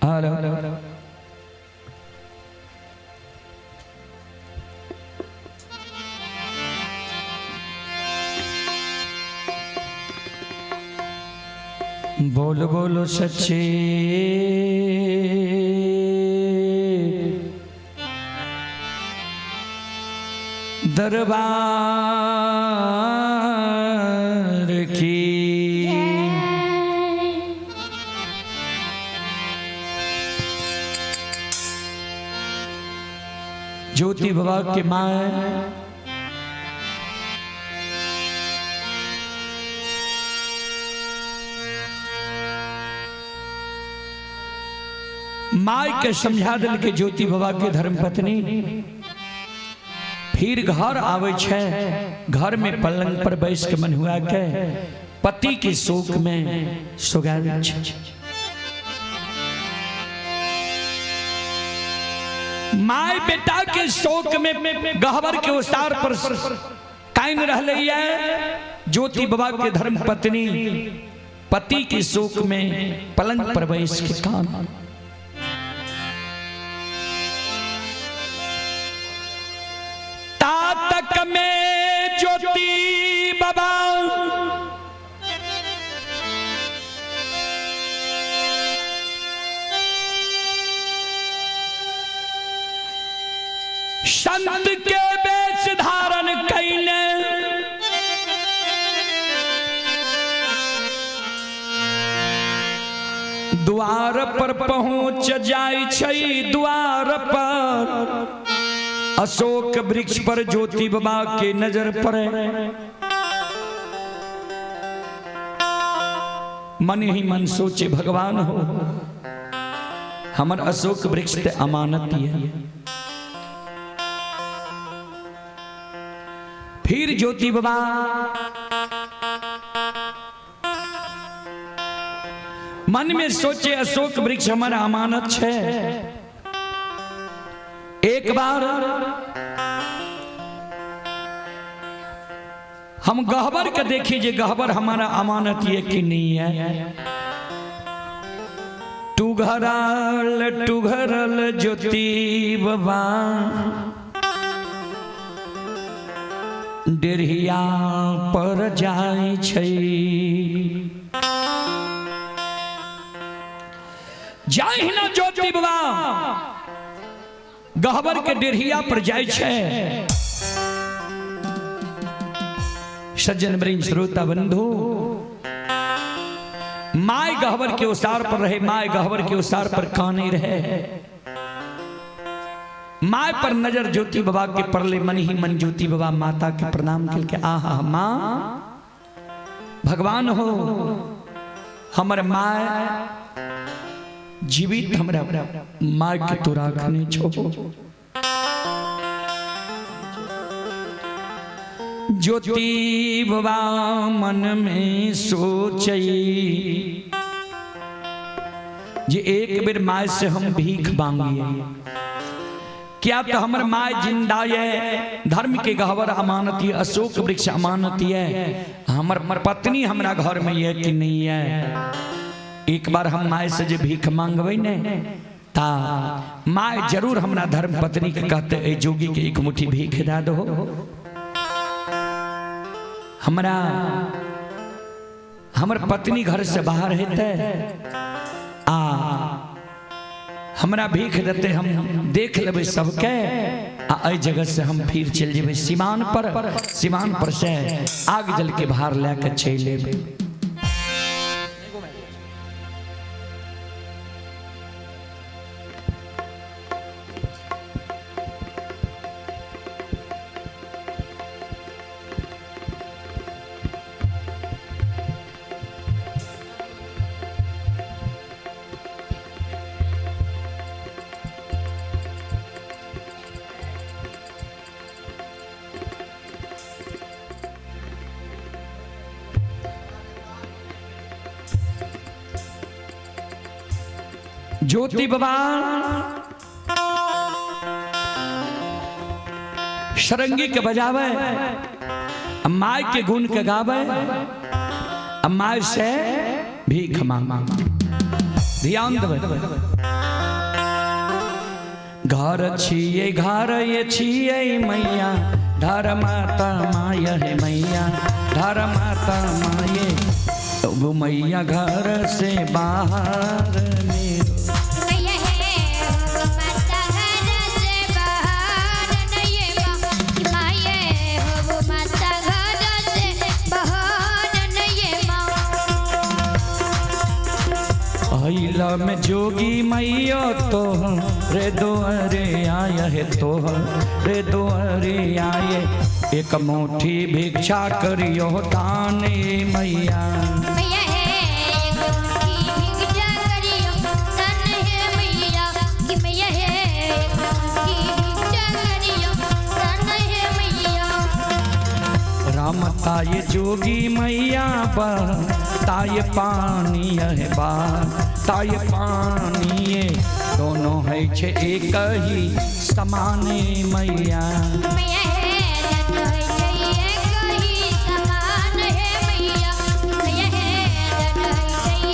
hello hello hello. बोल बोलो सच्चे दरबार की। ज्योति बाबा के माँ माय के समझा दिल के ज्योति बाबा के धर्मपत्नी फिर घर आवे छै, घर में पलंग पर बैस के मनहुआ के पति के शोक में सोगाल छै। My बेटा के शोक में गहबर के उसार पर काइन रहले है। ज्योति बाबा के धर्मपत्नी पति के शोक में पलंग पर बैस के कान। तातक में ज्योति बाबा संत के बेच धारण कैने द्वार पर पहुंच जाय छै। द्वार पर अशोक वृक्ष पर ज्योति बाबा के नजर पड़े, मन ही मन सोचे भगवान हो हमर अशोक वृक्ष ते अमानत है। फिर ज्योति बाबा मन में सोचे अशोक वृक्ष हमारा अमानत है। एक बार हम गहबर के देखी जे गहबर हमारा अमानत ये कि नहीं है। टुघरल टुघरल ज्योति बाबा डेढ़िया पर जाय छै। जाहि ना ज्योति बाबा गहबर के डेढ़िया पर जाइ छै। सज्जन वृंद श्रोता बंधु, my गहबर के उसार पर रहे, my गहबर के उसार पर काने रहे। My पर नजर ज्योति बाबा के पड़ले, मन ही मन ज्योति बाबा माता के प्रणाम के आहा माँ भगवान हो, हमर my जीवित हमरा my के तो राखने छो। ज्योति बाबा मन में सोचई जे एक बेर my से हम भीख मांगिए, क्या तो हमर my जिंदा है, धर्म के गहवर अमानत है, अशोक वृक्ष अमानत है, हमर पत्नी हमरा घर में है कि नहीं है। एक बार हम my से जे भीख मांगबै ने ता my जरूर हमरा धर्म पत्नी के कहते ए जोगी के एक मुट्ठी भीख दे दो, हमरा हमर पत्नी घर से बाहर हेतै आ हमरा भीख देते, हम देख लेबै सबके आ एहि जगह से हम फिर चलि जेबै सीमान पर, सीमान पर से आग जल के भार लए के चलि एबै। ज्योति बाबा सरंगी के बजावे, my के गुण के गावे, my से भीख मांग। ध्यान देबै, घर छियै घर ये छियै मैया, धर माता my है मैया, धर माता माये वो मैया घर से बाहर मेरो। मैया है हो माता घर से बाहर नहीं माँ, कि माये हो माता घर से बाहर नहीं माँ। अइला में जोगी मैया तो रे दुआरे आय है, तो रे दुआरे आए, एक मुट्ठी भिक्षा करियो दाने मैया। मैया है एक मुट्ठी भिक्षा करियो दान है मैया, कि मैया है एक मुट्ठी भिक्षा करियो दान है मैया। राम ताय जोगी मैया बा ताय पानी है बा ताय पानी है, दोनों है छे एक ही समाने मैया। मैया है दोनों है छे एक ही समान है मैया, मैया है दोनों है छे।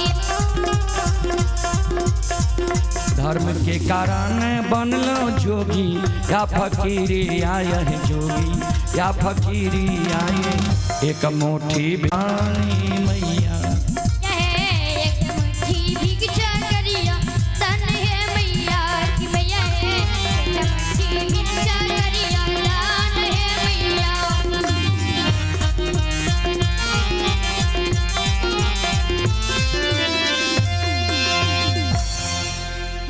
धर्म के कारण बनलो जोगी या फकीरी आय है, जोगी या फकीरी आए, एक मुट्ठी पानी मैया। एक मुट्ठी भिक्षा करियो दान है मैया, कि मैया है एक मुट्ठी भिक्षा करियो दान है मैया।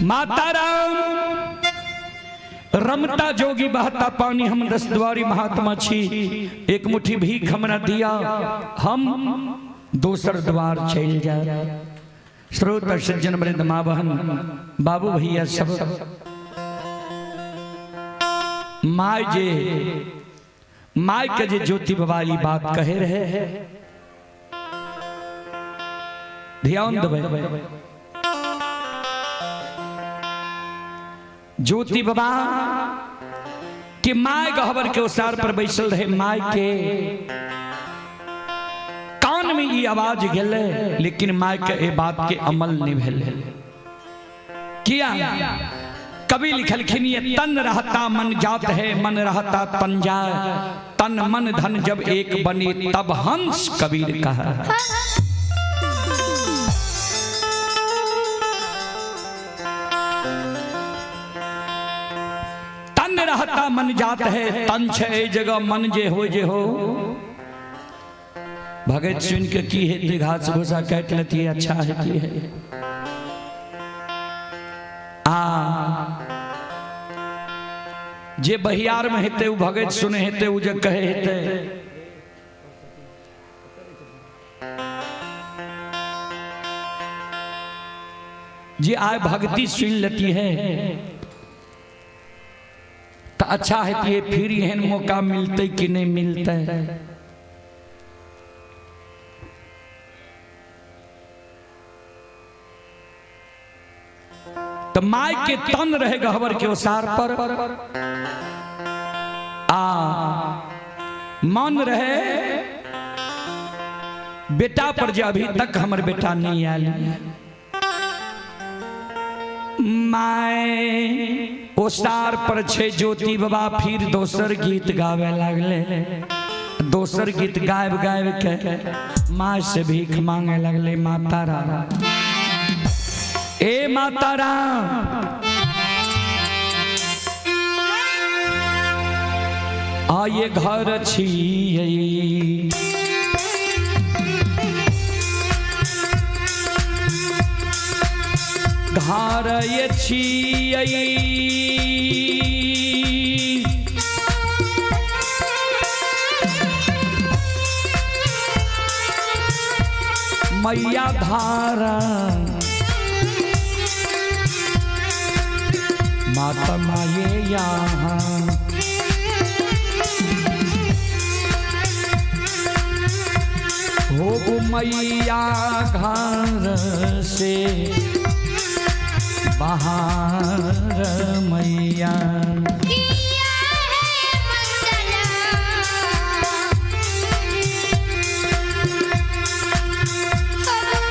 माता राम रमता जोगी बहता पानी, हम दस द्वारी महात्मा छी, एक मुट्ठी भीख हमरा दिया, हम दोसर द्वार चल जाए। श्रोता सज्जन वृंद माँ बहन बाबू भैया सब, my जे my के जे ज्योति बाबा ई बात कहे रहे, ध्यान देबै। ज्योति बाबा कि my गहबर के ओसार पर बैसल रहे, my के कान में ई आवाज गेले, लेकिन my के ए बात के अमल नहीं भेले। किया कवि लिखलखिन ये तन रहता मन जात है, मन रहता तन जाए, तन मन धन जब एक बने तब हंस कबीर कहा। मन जात है तन छै एहि जगह मन जे हो जे हो। भगत सुन के की हेतै, घास भूसा काटि लेती अच्छा हेती है। आ जे बहियार में हेतै ओ भगत सुने हेतै, ओ जे कहे हेतै। जे आय भक्ति सुन लेती है तो अच्छा हेती है, फिर एहन मौका मिलते कि नहीं मिलते। तो my के तन रहे गहबर के ओसार पर, आ मन रहे बेटा पर, जे अभी तक हमर बेटा नहीं आयल। My ओसार पर छे ज्योति बाबा फिर दोसर गीत गावे लागले। दोसर गीत गायब गायब के माँ से भीख मांगे लगले। माता राम, ए माता राम, आये घर छियै घर ये छियै मैया धारा माता माये यहाँ हो मैया घर से बाहर मैया। किया है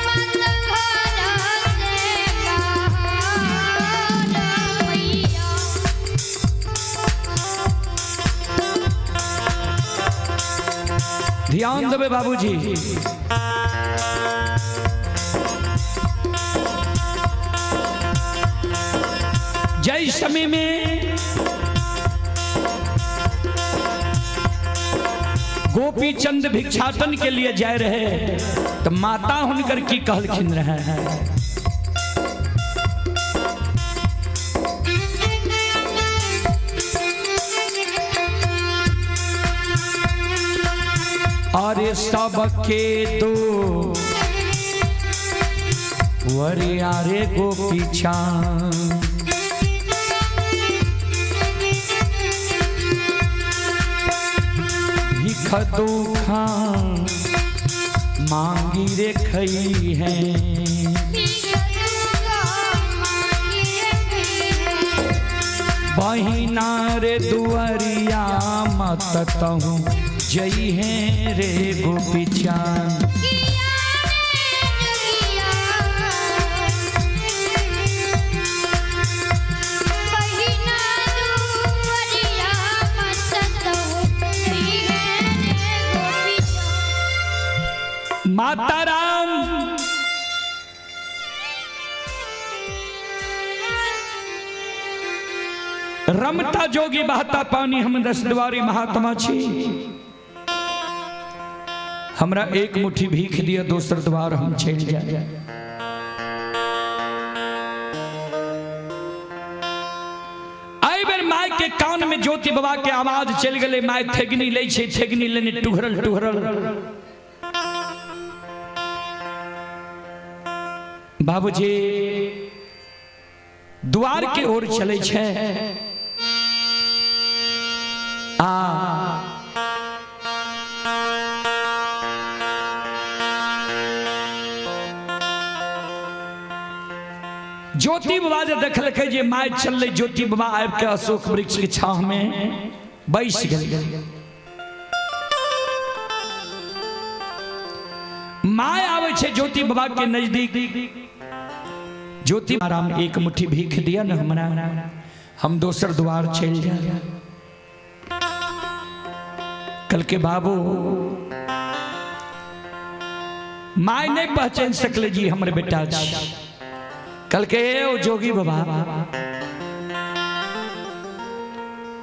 मंगला अब मत घर से बाहर मैया। ध्यान देवे बाबूजी, जय समय में गोपी चंद भिक्षाटन के लिए जाए रहे तो माता हुनकर की कहलखिन रहे। अरे सबके दो वरिया रे गोपी चांद, भीख दुखा मांगी रे खई है। बहिना रे दुआरिया मत तहूँ जई है रे गोपी चांद। माता राम रमता जोगी बहता पानी, हम दस द्वारी महात्मा छी, हमरा एक मुट्ठी भीख दिया दोसर द्वार हम चल जाए। आई बेर my के कान में ज्योति बाबा के आवाज चल गए। My थेगनी लै छै, थेगनी लेने टुघरल टुघरल बाबूजी द्वार के ओर चले छै। आ ज्योति बाबा जे देखलकै जे my चललै, ज्योति बाबा आबि के अशोक वृक्ष के छाँह में बैस गेल। My आबै छै ज्योति बाबा के नजदीक। ज्योति राम एक मुट्ठी भीख दिया न हमरा, हम दोसर द्वार चल जाए। कल के बाबू my नहीं पहचान सकले जी हमरे बेटा छी। कल के ओ जोगी बाबा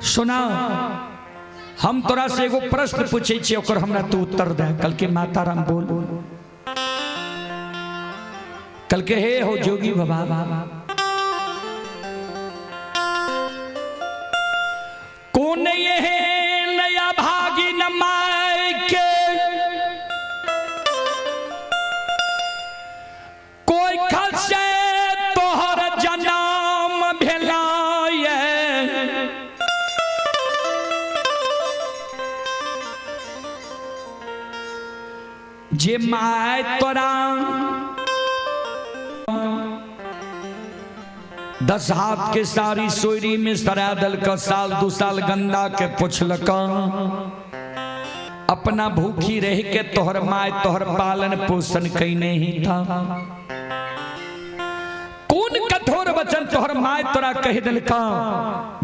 सुना, हम तोरा से एगो प्रश्न पूछे छियै, ओकर हमरा तू उत्तर दे। कल के माताराम बोल। कल के हे हो जोगी बाबा, कौन ये नया भागिन my के कोई खसे तोहर जन्म भेलाए, जे my तोरा 10 हाथ के सारी सोयरी में सरा दलक, साल 2 साल गंदा के पोछलक, अपना भूखी रह के तोहर my तोहर पालन पोषण कईने ही था। कौन कठोर वचन तोहर my तोरा कह दिलका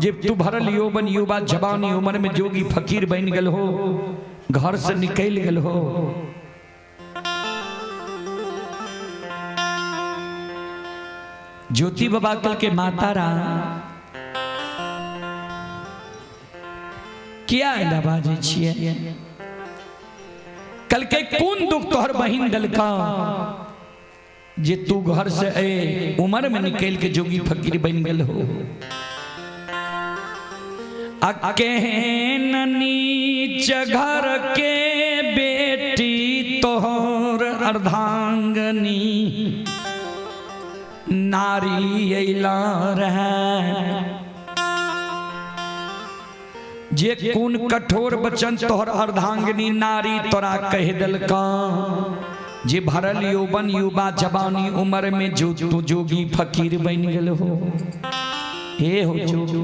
जे तू भरल यौवन युवा जवानी उम्र में जोगी फकीर बन गेल हो, घर से निकल गेल हो। ज्योति बाबा कल के माता राम किया एना बाजै छियै? कल के कोन दुख तोहर बहिन दलका जे तू घर से ए उम्र में निकल के जोगी फकीर बन गेल हो? अकेहन नीच घर के बेटी तोहर अर्धांगनी नारी अइला रहे, जे कोन कठोर वचन तोहर अर्धांगिनी नारी तोरा कह दिलका जे भरल यौवन युवा जवानी उम्र में जो तू जोगी फकीर बन गेल हो। हे हो जोगी,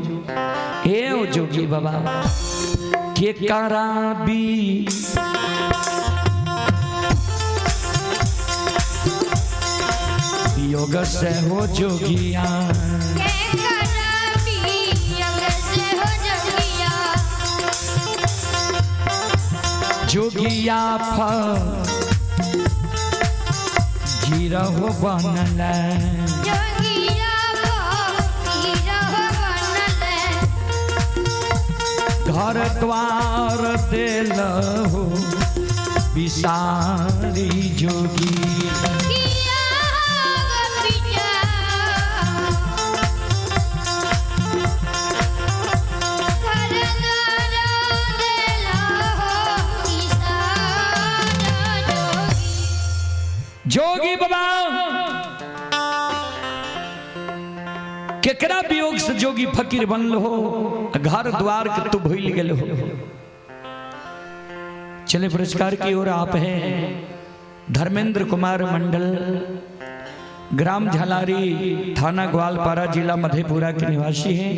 हे हो जोगी बाबा के कराबी योग से हो जोगिया, के कराबी योग से हो जोगिया, जोगिया फकीर हो बनल, जोगिया फकीर हो बनल, घर द्वार देल हो विसारी जोगी। किया गोपिया घर द्वार देला हो विसार जोगी। जोगी बाबा केकरा वियोग से जोगी फकीर बनल हो, घर द्वार के तू भूल गेल हो। चले पुरस्कार की ओर आप हैं धर्मेंद्र कुमार मंडल, ग्राम झलारी, थाना ग्वालपारा, जिला मधेपुरा के निवासी हैं।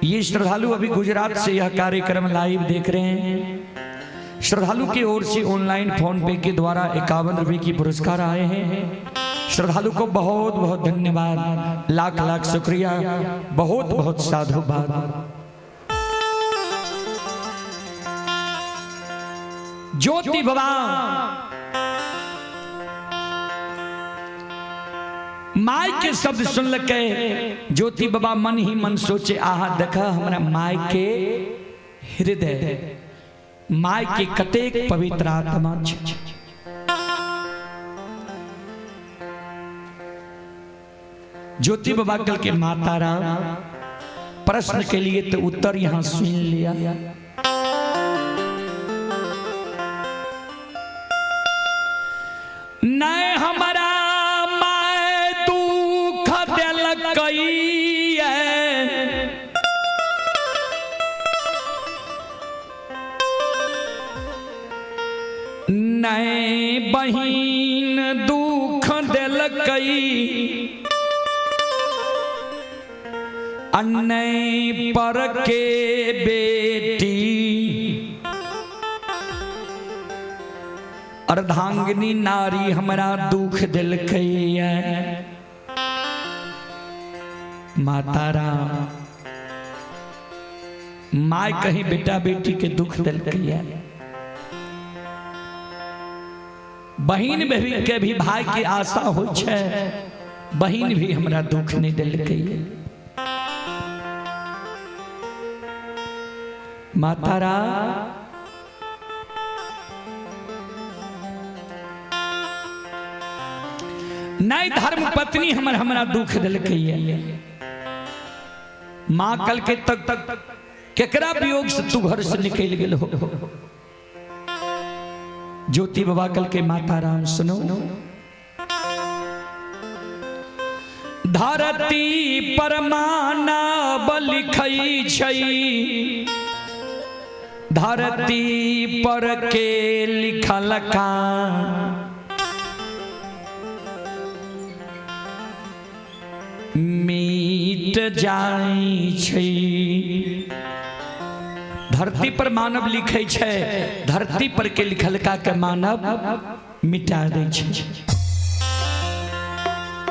ये श्रद्धालु अभी गुजरात से यह कार्यक्रम लाइव देख रहे हैं। श्रद्धालु की ओर से ऑनलाइन फोन पे के द्वारा 51 रुपये की पुरस्कार आए हैं। श्रद्धालु को बहुत बहुत धन्यवाद, लाख लाख शुक्रिया, बहुत बहुत साधुवाद। ज्योति बाबा my के शब्द सुन लके ज्योति बाबा मन ही मन सोचे, आहा देखा हमरा my के हृदय, my के कतेक पवित्र आत्मा छे। ज्योति बाबा कल के माता राम प्रश्न के लिए तो उत्तर यहां सुन लिया। नहीं हमारा my दुख दिलकई, नहीं बहिन दुख दिलकई, अन्य पर के बेटी अर्धांगिनी नारी हमरा दुख दिलकै। माता राम my कहीं बेटा बेटी के दुख दिलकै, बहिन भी के भी भाई के आशा हो छे, बहिन भी हमरा दुख नहीं दिलकै। मातारा नहीं धर्म पत्नी हमर हमरा दुख दिलकै माँ कल के तक केकरा वियोग से तू घर से निकल गेल हो। ज्योति बाबा कल के माता राम सुनो, धरती पर मानव लिखै छै, धरती पर के लिखलका मीट जाइ छै। धरती पर मानव लिखै छै, धरती पर के लिखलका के मानव मिटा दै छै।